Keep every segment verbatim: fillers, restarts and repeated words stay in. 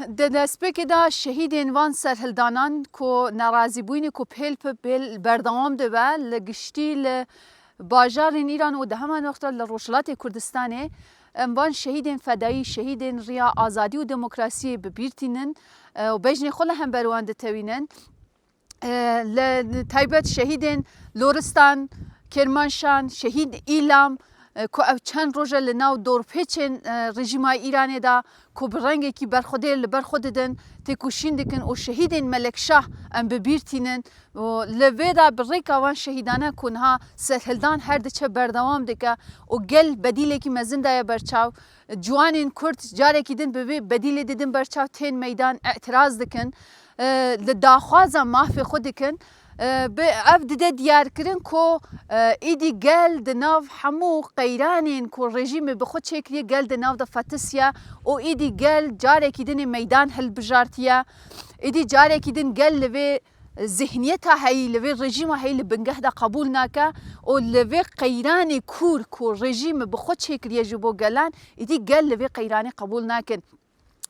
Di destpêkê de şehîdên van serhildanan ku nerazîbûyînê ku pêl bi pêl berdewam dibe, li giştî li bajarên Îran û di heman wexta li Rojhilatê Kurdistanê, em van şehîdên fedayî, şehîdên riya azadî û demokrasiyê bi bîr tînin, e, û bejnê xwe li hember wan ditewînin. E, li taybet şehîdên Loristan, Kermanşan, şehîd Îlam, e, ku ev çend roj e li nav dorpêçên, e, rejîma Îranê de, ku bi rengekî berxwedêr li ber xwe didin, têkoşîn dikin û şehîdên Melekşah em bi bîr tînin. Û li vê de bi rêka van şehîdane ku niha serhildan her diçe berdewam dike û gel bedîlekî mezin daye berçav. Ciwanên Kurd carekî din bi vê bedîlê didin berçav, tên meydan, îtiraz dikin, e, li daxwaza mafê xwe dikin. E, bi, ev dide diyarkirin ku, e, îdî gel di nav hemû qeyranên ku rejîmê bi xwe çêkiriye, gel di nav de fetisiye û îdî gel carekî dinê meydan hilbijartiye. Îdî carekî din gel li vê zihniyeta heyî, li vê rejîma heyî li bingeh de qebûl nake û li vê qeyranê kûr ku rejîmê bi xwe çêkiriye ji bo gelan, îdî gel li vê qeyranê qebûl nakin.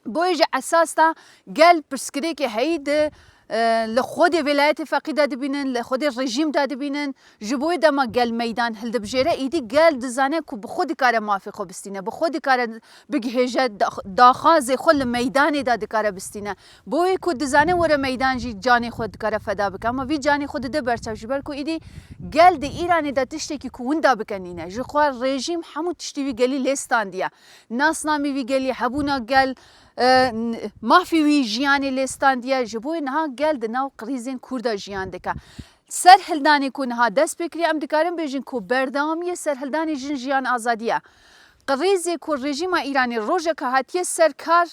Boyê ji esas de gel pirsgirêkê heyî di, e, li xwedê vêlayetê feqî de dibînin, li xwedê rejîm de dibînin. Ji bo wê dema gel meydan hildibijêre, îdî gel dizane ku bi xwe dikare mafê xwe bistîne, bi xwe dikare bigihêje, da-, daxwazê xwe li meydanê de dikare bistîne. Bo wê ku dizane were meydan jî canê xwe dikare feda bike. Ama vî canê xwe dide berçav, ji ber ku îdî gel di Îranê de tiştekî ku winda bike nîne. Ji xwe rejîm hemû tiştî wî gelî lê standiye. Nasnamî wî gelî, hebûna gel, e, n-, mafî wî jiyanê lê standiye. Ji bo wê niha gel di nav krîzên kûr de jiyan dike. Serhildanê ku niha dest pê kiriye, em dikarin bêjin ku berdewamiyê serhildanê jin jiyan azadî ye. Krîzê ku rejîma Îranê rojeka hatiye ser kar,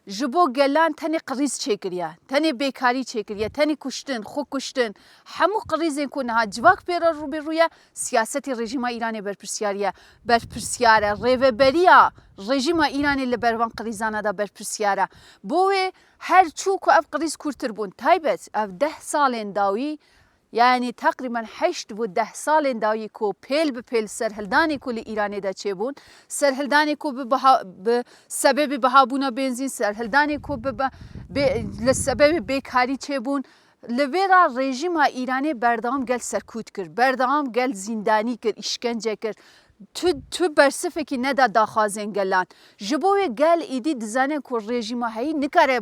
ji bo gelan tenê krîz çêkiriye, tenê bêkarî çêkiriye, tenê kuştin, xwe kuştin. Hemû krîzên ku niha civak pê re rû bi rû ye, siyasetê rejîma Îranê berpirsiyar e. Berpirsiyar e. Rêveberiya rejîma Îranê li ber van krîzana de berpirsiyar e. Bo wê her çû ku ev krîz kûrtir bûn, taybet ev deh salên dawî, yanî teqrîben heşt bo deh salên dawî ku pêl bi pêl serhildanê ku li Îranê de çêbûn, serhildanê ku bi biha-, bi sebebê bihabûna benzîn, serhildanê ku bi, bi, bê-, li sebebê bêkarî çêbûn, li vê re rejîma Îranê berdewam gel serkût kir, berdewam gel zîndanî kir, îşkence kir. Tu, tu bersifekî neda daxwazên gelan. Ji bo wê gel îdî dizane ku rejîma heyî nikare,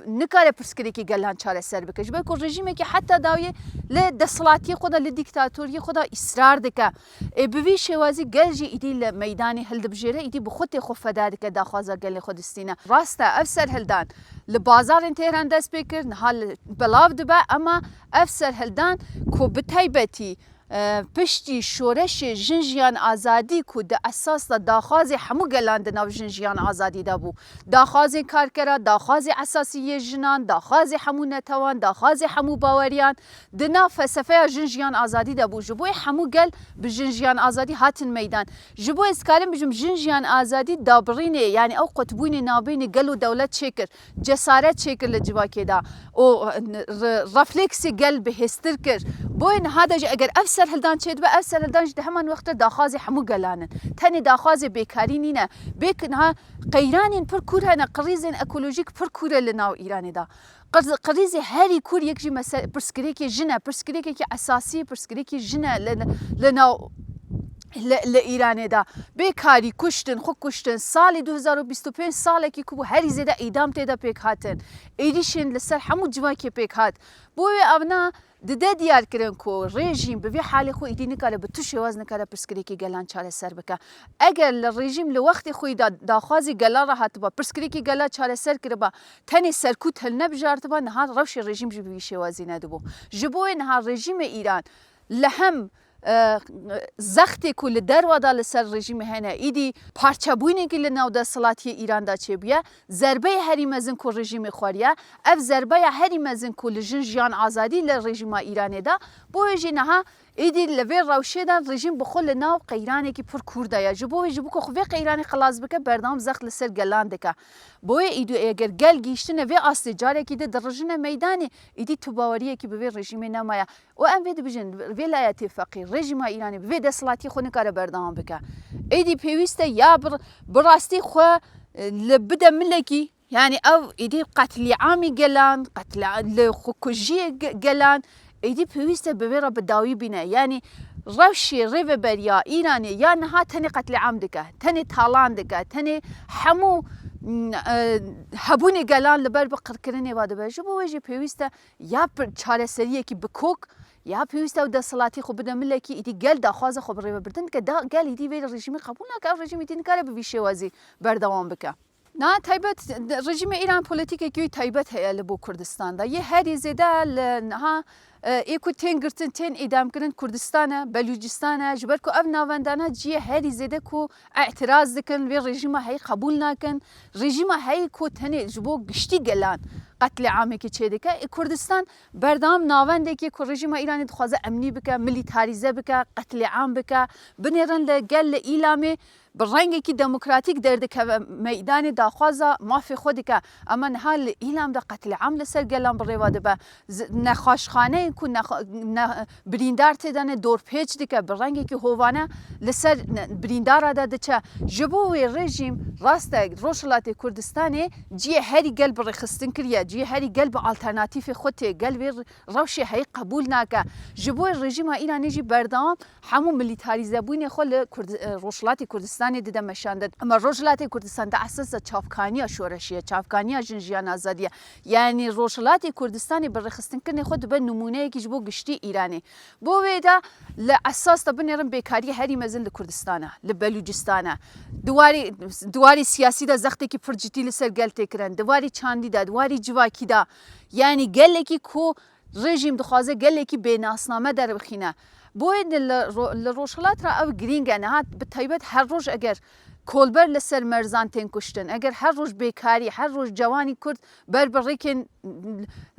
nikare pirsgirêkê gelan çareser bike. Ji ber ku rejîmekî heta dawiyê li desthilatiyê xwe de, li dîktatoriyê xwe de îsrar dike. Ê bi vî şêwazî gel jî îdî li meydanê hildibijêre, îdî bi xwe tê xwe feda dike, daxwaza gelê xwe distîne. Rast e, ev serhildan li bazarên Tehran dest pê kir, niha li belav dibe, ema ev serhildan ku bi taybetî e, piştî şoreşê Jin Jiyan Azadî ku di esas de daxwazê hemû gelan di nav Jin Jiyan Azadî de bû. Daxwazê karkera, daxwazê esasî yê jinan, daxwazê hemû netewan, daxwazê hemû baweriyan, di nav felsefeya Jin Jiyan Azadî de bû. Ji bo wê hemû gel bi Jin Jiyan Azadî hatin meydan. Ji bo ez karim bijim Jin Jiyan Azadî dabirînê, yanî ew qutbûnê navbênê gel û dewlet çêkir. Cesaret çêkir li civakê de û re-, refleksê gel bihêztir kir. Boyê niha de jî eger ev serhildan çêdibe, ev serhildan jî di heman wextê daxwazê hemû gelan in. Tenê daxwazê bêkarî nîne. Bê ku niha qeyranên pir kûr hene, krîzên ekolojîk pir kûr e li nav Îranê de. Kriz-, krîzê herî kûr yek jî mese-, pirsgirêkê jin e, pirsgirêkekî esasî, pirsgirêkî jin e li, li, li nav li, li Îranê de bêkarî, kuştin, xwe kuştin. Salê du hezar û bîst û pênc salekî ku bû herî zêde îdam tê de pêk hatin. Êrîşên li ser hemû civakê pêk hat. Bo wê evna dide diyar kirin ku rejîm bi vê halê xwe îdî nikare, bi tu şêwaz nikare pirsgirêkê gelan çareser bike. Eger li rejîm li wextê xwe de daxwazî gela re hatiba, pirsgirêkê gela çareser kiriba, tenê serkût hilnebijartiba, niha rewşê rejîm jî bi vî şêwazî nedibû. Ji bo wê niha rejîmê Îran li hem e, zextê ku li derwa de li ser rejîmê hene, îdî parçebûyînekî li nav desthilatiyê Îran de çêbûye, zerbeyê herî mezin ku rejîmê xwariye, ev zerbeya herî mezin ku li Jin Jiyan Azadî li rejîma Îranê de, bo wê jî niha îdî li vê rewşê de rejîm bi xwe li nav qeyranekî pir kûr de ye. Ji bo wê ji bo ku xwe vê qeyranê xilas bike, berdewam zext li ser gelan dike. Bo wê îdî eger gel gihîştine vê astê carekî di dirijine meydanê, îdî tu baweriyekî bi vê rejîmê nemaye. Û em vê dibêjin, vêlayetê feqî, rejîma Îranê bi vê desthilatiyê xwe nikare berdewam bike. Êdî pêwîst e ya bi, bi rastî xwe, e, li bide milekî, Yani ew êdî qetlîamî gelan, qetla-, li xwekujiyê ge-, gelan, êdî pêwîst e bi vê re bi dawî bîne. Yani rewşê rêveberiya Îranê ya niha tenê qetlîam dike, tenê talan dike, tenê hemû, m, e, hebûnê gelan li ber bi qirkirinê ve dibe. Ji bo wê jî pêwîst e ya pir-, çareseriyekî bi kok, ya pêwîst e ew desthilatî xwe bide milekî, îdî gel daxwaza xwe bi rêvebirdin dike, da gel îdî vê rejîmî qebûl nake, ev rejîm îdî nikare bi vî şêwazî berdewam bike. Na taybet, rejîmê Îran polîtîkekî wî taybet heye li bo Kurdistan de. Yê herî zêde li niha, e, ê ku tên girtin, tên îdamkirin Kurdistan e, Belûcistan e, ji ber ku ev navendana ciyê herî zêde ku îtiraz dikin, vê rejîma heyî qebûl nakin. Rejîma heyî ku tenê ji bo giştî gelan qetlîamekî çêdike. Ê Kurdistan berdewam navendekê ku rejîma Îranê dixwaze emnî bike, milîtarîze bike, qetlîam bike, binêrin li gel li Îlamê bi rengekî demokratîk derdikeve meydanê, daxwaza mafê xwe dike. Ema niha li Îlam de qetlîam li ser gelan bi rêva dibe. Z-, nexweşxaneyên ku nexwe-, ne-, birîndar tê de ne dorpêç dike, bi rengekî hovane li ser ne-, birîndara de diçe. Ji bo wê rejîm rast e, Rojhilatê Kurdistanê cihê herî gel bi rêxistin kiriye, cihê herî gel bi alternatîfê xwe tê, gel vê rewşê heyî qebûl nake. Ji bo rejîma Îranê jî berdewam hemû milîtarîzebûnê xwe li Kurd-, e, Rojhilatê Kurdistanê dide meşandin. Ema Rojhilatê Kurdistan di esas de çavkaniya şoreşî ye, çavkaniya jin jiyan azadî ye. Yanî Rojhilatê Kurdistanê bi rêxistinkirinê xwe dibe nimûneyekî ji bo giştî Îranê. Bo wê de li esas de binêrin bêkarî herî mezin li Kurdistan e, li Belûcistan e. Di warî, di warî siyasî de zextekî pir cidî li ser gel tê kirin. Di warî çandî de, di warî civakî de. Yanî gelekî ku rejîm dixwaze gelekî bênasname derbixîne. Bo wê de li ro-, li Rojhilat re ew girîng e. Niha bi taybet her roj eger kolber li ser merzan tên kuştin, eger her roj bêkarî, her roj cewanî Kurd ber bi rêkên,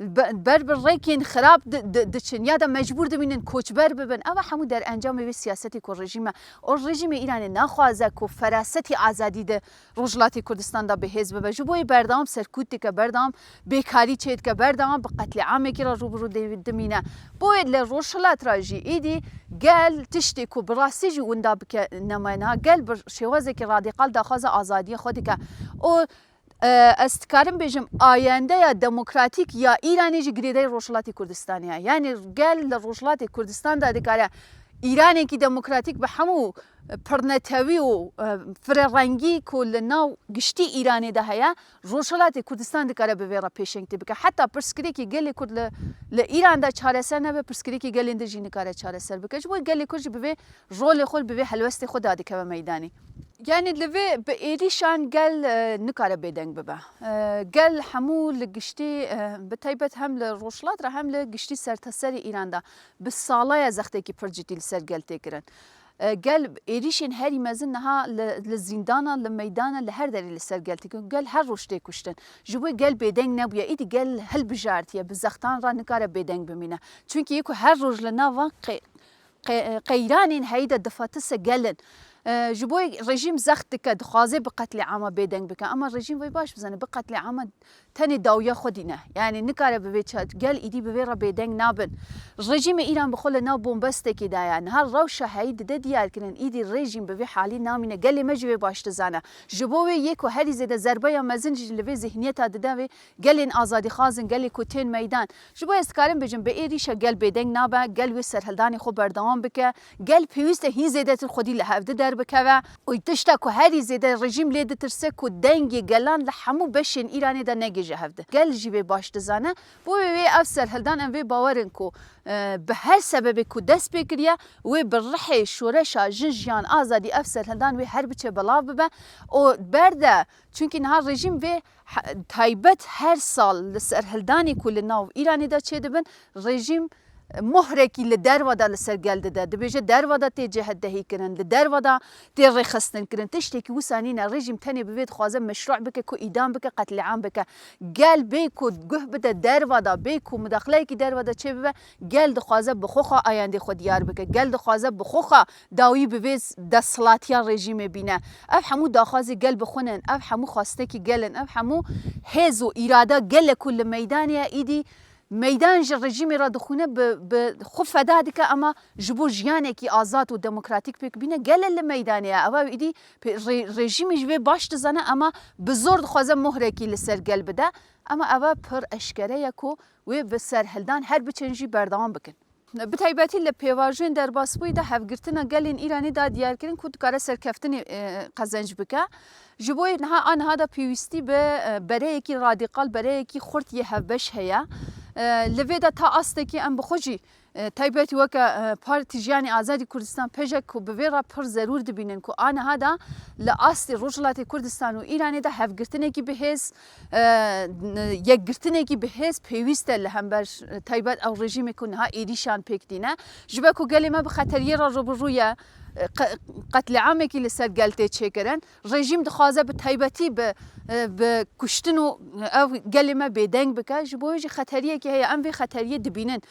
be-, ber bi rêkên xirab di-, di-, diçin ya da mecbûr dimînin koçber bibin, ev hemû derencamê vê siyasetê ku rejîm e. O rejîmê Îranê naxwaze ku ferasetî azadî di Rojhilatê Kurdistan de bi hêz bibe. Ji bo yê berdewam serkût dike, berdewam bêkarî çêdike, berdewam bi qetlîamekî re rû bi rû dê-, dimîne. Bo yê li Rojhilat re jî êdî gel tiştê ku bi rastî jî winda bike nemaye niha. Gel bi şêwazekî radîkal daxwaza azadiyê xwe dike. Û, e, ez dikarim bêjim, ayendeya demokratîk ya Îranê jî girêdayî Rojhilatê Kurdistanê ye. Yanî gel li Rojhilatê Kurdistan de dikare Îranekî demokratîk bi hemû pirnetewî û, e, firerengî ku li nav giştî Îranê de heye, Rojhilatê Kurdistan dikare bi vê re pêşengtî bike. Heta pirsgirêkê gelê Kurd li, li Îran de çareser nebe, pirsgirêkê gelên din jî nikare çareser bike. Ji bo gelê Kurd jî bi vê rolê xwe, bi vê helwestê xwe dadikeve meydanê. Yanî li vê bi êrîşan gel, e, nikare bêdeng bibe. E, gel hemû li giştî, e, bi taybet hem li Rojhilat re hem li giştî serteserê Îran de bi sala ye zextekî pir cidî li ser gel tê kirin. E, gel êrîşên herî mezin niha li, li zîndana, li meydana, li her derê li ser gel tê kirin. Gel her roj tê kuştin. Ji bo gel bêdeng nebûye, îdî gel hilbijartiye, bi zextan re nikare bêdeng bimîne. Çunkî yê ku her roj li nav van qe-, qe-, qeyranên heyî de difatise gel in. E, ji bo rejîm zext dike, dixwaze bi qetlîama bêdeng bike. Ema rejîm vê baş bizane, bi qetlîama tenê dawiya xwedî ne. Yanî nikare bi vê ça-, gel îdî bi vê re bêdeng nabin. Rejîmê Îran bi xwe li nav bombestekê de ye. Niha rewşa heyî dide diyarkirin, îdî rejîm bi vê halî namîne. Gelê me jî vê baş dizane. Ji bo wê yê ku herî zêde zerbeya mezin jî li vê zihniyeta dide wê gelên azadîxwaz in, gelê ku tên meydan. Ji bo ez dikarim bêjim, bi êrîşa gel bêdeng nabe, gel wê serhildanê xwe berdewam bike, gel pêwîst e hîn zêdetir xwedî li hevdi derbikeve û tişta ku herî zêde rejîm lê ditirse ku dengê gelan li hemû beşên Îranê de negihîje hevdi. Gel jî vê baş dizane. Bo wê wê ev serhildan em vê bawer in ku, e, bi her sebebê ku dest pê kiriye, wê bi rihê şoreşa jin jiyan azadî ev serhildan wê her biçe belav bibe û berde Çunkî niha rejîm vê he-, taybet her sal li serhildanê ku li nav Îranê de çêdibin, rejîm mohrekî li derva de li ser gel dide. Dibêje derva de tê cihedehî kirin, li derva de tê rêxistin kirin. Tiştekî wisa nîne. Rejîm tenê bi vê dixwaze meşrû bike ku îdam bike, qetlîam bike. Gel bê ku guh bide derva de, bê ku mudaxileyekî derva de çêbibe, gel dixwaze bi xwe xwe ayendê xwe diyar bike. Gel dixwaze bi xwe xwe dawî bi vê desthilatiya rejîmê bîne. Ev hemû daxwazê gel bi xwe ne, ev hemû xwestekî gel in, ev hemû hêz û îrada gel e ku li meydanê ye, îdî meydan ji rejîmê re dixwîne, bi, bi xwe feda dike, ema ji bo jiyanekî azad û demokratîk pêk bîne, gele li meydanê ye. Ew êdî pê-, re-, rejîmê ji vê baş dizane, ema bi zor dixwaze mohrekî li ser gel bide. Ema ev pir eşkere ye ku wê bi serhildan her biçin jî berdewam bikin. Bi taybetî li pêvajoyên derbasbûyî de hevgirtina gelên Îranê da diyar kirin ku dikare serkeftinê, e, qezenc bike. Ji bo niha, a niha de pêwîstî bi, e, bereyekî radîkal, bereyekî xurt yê hevbeş heye. E, li vê de ta astekî em bi xwe jî, e, taybetî weke, e, Partî Jiyanê Azadî Kurdistan, pejek ku bi vê re pir zerûr dibînin ku a niha de li astê Rojhilatê Kurdistan û Îranê de hevgirtinekî bihêz, e, yekgirtinekî bihêz pêwîst e li hember, e, taybet ew rejîmê ku niha êrîşan pêk tîne. Ji ber ku gelê me bi xeteriyê re rûbirû ye, e, qe-, qetlîamekî li ser gel tê çêkirin. Rejîm dixwaze bi taybetî bi, e, bi kuştin û ev gelê me bêdeng bike. Ji bo wê jî xeteriyekê heye, em vê xeteriyê dibînin.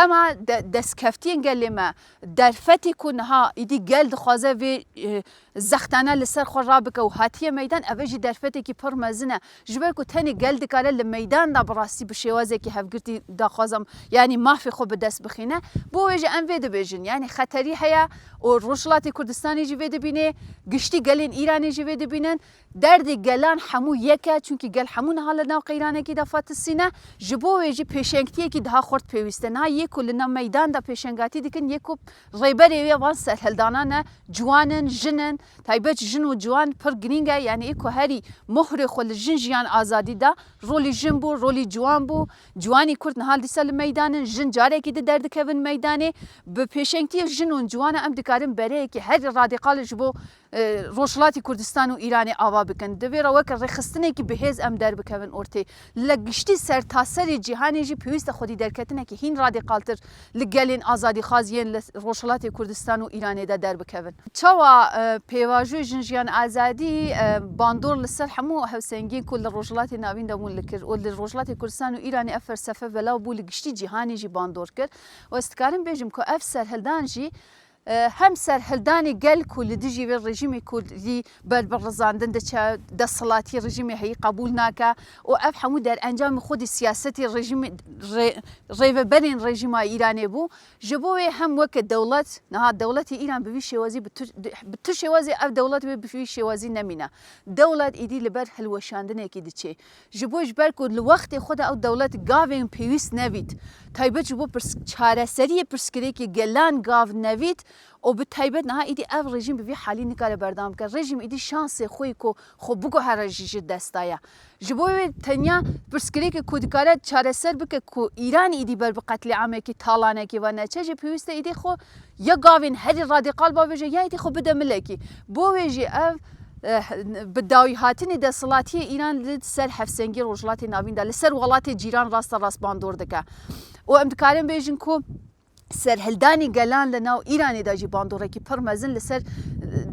Ema de-, destkeftiyên gelê me, derfetê ku niha îdî gel dixwaze vê, e, zextane li ser xwe rabike û hatiye meydan, ev jî derfetekî pir mezin e. Ji ber ku tenê gel dikare li meydan de bi rastî bi şêwazekî hevgirtî daxwaza, yanî mafê xwe bi dest bixîne. Bo wê jî em vê dibêjin, yanî xeterî heye û Rojhilatê Kurdistanê jî vê dibîne, giştî gelên Îranê jî vê dibînin. Derdê gelan hemû yek e, çunkî gel hemû niha li nav qeyranekî de fetisîne. Ji bo wê jî pêşengtiyekî daha xurt pêwîst e. Niha yê ku li nav meydan de pêşengatî dikin, yê ku rêberê wê van serhildanan e, ciwan in, jin in, taybet jin û ciwan pir girîng e. Yanî ê ku herî mohrê xwe li jin jiyan azadî da, rolî jin bû, rolî ciwan bû. Ciwanî Kurd niha dîsa li meydan in, jin carekî di derdikevin meydanê. Bi pêşengtiyê jin û ciwana em dikarin bereyekî herî radîkal ji bo, e, Rojhilatî Kurdistan û Îranê ava bikin. Di vê re weke rêxistinekî bihêz em derbikevin ortê. Li giştî sertaserê cîhanê jî pêwîst e xwedî derketinekî hîn radîkaltir li gelên azadîxwaz yên li Rojhilatê Kurdistan û Îranê de derbikevin. Çawa, e, pêvajoyê Jin Jiyan Azadî, e, bandor li ser hemû hevsengiyên ku li Rojhilatê Navîn de bûn li kir û li Rojhilatê Kurdistan û Îranê ev felsefe belav bû, li giştî cîhanê jî bandor kir. Û ez dikarim bêjim ku ev serhildan jî, e, hem serhildanê gel ku li dijî vê rejîmê ku li ber bi rizandin diçe, desthilatî rejîmê heyî qebûl nake û ev hemû derencamê xwedî siyasetê rejîmê rê-, rêveberên rejîma Îranê bû. Ji bo wê hem weke dewlet, niha dewletê Îran bi vî şêwazî, bi tu, bi tu şêwazê ev dewlet wê bi vî şêwazî nemîne. Dewlet îdî li ber hilweşandinekî diçe. Ji bo, ji ber ku li wextê xwe de ew dewlet gavên pêwîst nevît, taybet ji bo pirs-, çareseriyê pirsgirêkê gelan gav nevît û bi taybet niha îdî ev rejîm bi vî halî nikare berdewam bike. Rejîm îdî şansê xwe yî ku xwe biguhere jî ji dest daye. Ji bo wê tenya pirsgirêkê ku dikare çareser bike ku Îran îdî ber bi qetlîamekî, talanekî ve neçe jî pêwîst e îdî xwe ya gavên herî radîkal bavêje ya îdî xwe bide milekî. Bo wê jî ev, eh, bi dawî hatinê desthilatiyê Îran li ser hevsengiyê Rojhilatê Navîn de, li ser welatê cîran raste rast bandor dike. Û em dikarin bêjin ku serhildanê gelan li nav Îranê de jî bandorekî pir mezin li ser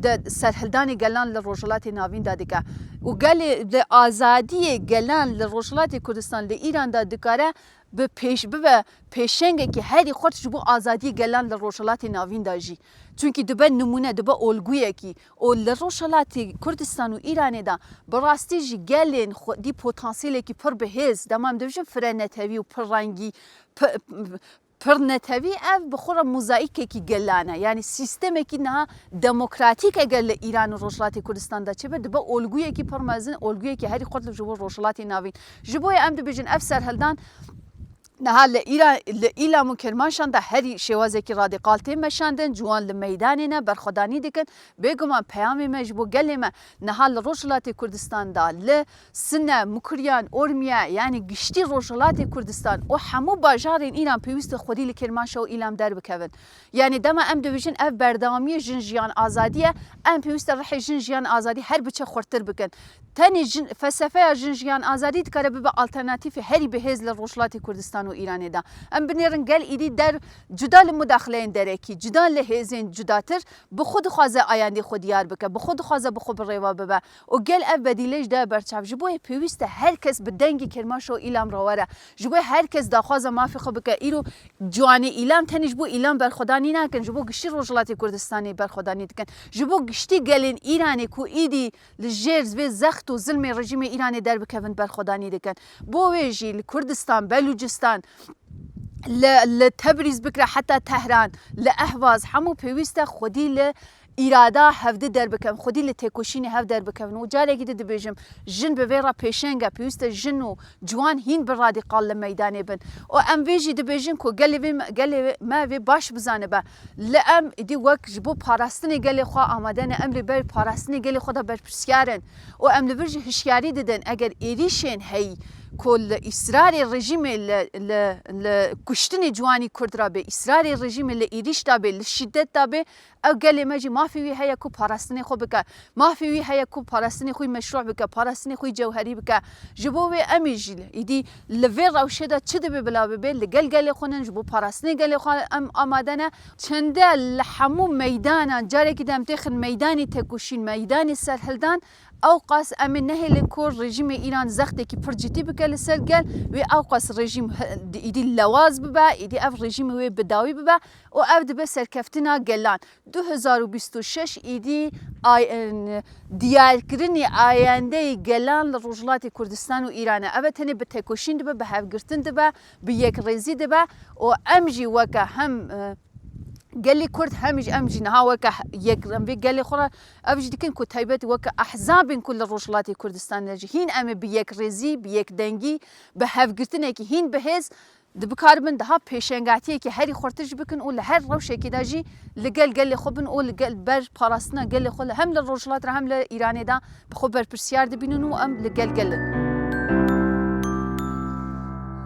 de serhildanê gelan li Rojhilatê Navîn de dike. Û gelê li azadiyê gelan li Rojhilatê Kurdistan li Îran de dikare bi pêş, bibe pêşengekî herî xurt ji bo azadiyê gelan li Rojhilatê Navîn de jî. Çunkî dibe nimûne, dibe olguyekî. Û li Rojhilatê Kurdistan û Îranê de bi rastî jî gelên xwedî potansiyelekî pir bi hêz, dema em dibêjin fire netewî û pir rengî, pi-, pir netewî, ev bi xwe re mozaîkekî gelan e. Yanî sîstemekî niha demokratîk eger li Îran û Rojhilatê Kurdistan de çêbe, dibe olguyekî pir mezin, olguyekî herî xurt ji bo Rojhilatê Navîn. Ji bo ya em dibêjin ev serhildan niha li Îra-, li Îlam û Kirmanşan de herî şêwazekî radîkal tê meşandin, ciwan li meydanê ne, berxwedanî dikin. Bêguman peyamê me ji bo gelê me niha li Rojhilatê Kurdistan de, li Sine, Mukriyan, Ormiye, yanî giştî Rojhilatê Kurdistan û hemû bajarên Îran pêwîst e xwedî li Kirmanşah û Îlam derbikevin. Yanî dema em dibêjin ev berdewamiyê Jin Jiyan Azadî ye, em pêwîst e rihê Jin Jiyan Azadî her biçe xurtir bikin. Tenê jin, felsefeya Jin Jiyan Azadî dikare bibe alternatîfê herî bihêz li Rojhilatê Kurdistan û Îranê de. Em binêrin gel îdî der cuda li mudaxileyên derekî, cuda li hêzên cudatir, bi xwe dixwaze ayendê xwe diyar bike, bi xwe dixwaze bi xwe bi rêve bibe. Û gel ev bedîlê jî de berçav. Ji bo yê pêwîst e her kes bi dengê Kirmanşah û Îlam re were. Ji bo yê her kes daxwaza mafê xwe bike. Îro ciwanê Îlam tenê ji bo Îlam berxwedanî nakin, ji bo giştî Rojhilatê Kurdistanê berxwedanî dikin. Ji bo giştî gelên Îranê ku îdî li jêr vê zext û zilmê rejîmê Îranê derbikevin berxwedanî dikin. Bo wê jî li Kurdistan, Belûcistan, li, li Tebrîz bikire heta Tehran, li Ehwaz, hemû pêwîst e xwedî li îrada hevdi derbikem, xwedî li têkoşînê hev derbikevin. Û carekî di dibêjim, jin bi vê re pêşeng e, pêwîst e jin û ciwan hîn bi radîqal li meydanê bin. Û em vê jî dibêjin ku gelê vê me, gelê me vê baş bizanibe. Li em îdî wek ji bo parastinê gelê xwe amade ne, em li ber parastinê gelê xwe de berpirsiyar in. Û em li vir jî hişyarî didin, eger êrîşên heyî ku li îsrarê rejîmê li, li, li kuştinê ciwanî Kurd re bê, îsrarê rejîmê li êrîş de bê, li şîdet de bê, ew gelê me jî mafê wî heye ku parastinê xwe bike. Mafê wî heye ku parastinê xwe meşrû bike, parastinê xwe cewherî bike. Ji bo wê em ê jî îdî li vê rewşê de çi dibe bila bibe, li gel gelê xwe ne, ji bo parastinê gelê xwe em amade ne. Çende li hemû meydanan, carekî de em têxin meydanê tekoşîn, meydanê serhildan, ewqas em ê nehêlin ku rejîmê Îran zextekî pir cidî bike li ser gel, wê ewqas rejîm he-, îdî lewaz bibe, îdî ev rejîmê wê bi dawî bibe û ev dibe serkeftina gelan. Du hezar û bîst û şeş îdî ay-, en, diyarkirinê ayendeyê gelan li Rojhilatê Kurdistan û Îran e. Ev e tenê bi tekoşîn dibe, bi hevgirtin dibe, bi yekrêzî dibe û em jî weke hem, e, gelê Kurd hem jî em jî niha weke he-, yek, em vê gelê xwe re ev jî dikin ku taybet weke ehzabên ku li Rojhilatê Kurdistan de jî hîn em ê bi yekrêzî, bi yekdengî, bi hevgirtinekî hîn bihêz di bikaribin daha pêşengatiyekî herî xurtir jî bikin û li her rewşekê de jî li gel gelê xwe bin û li gel ber parastina gelê xwe li hem li Rojhilat re hem li Îranê de bi xwe berpirsiyar dibînin û em li gel gelin.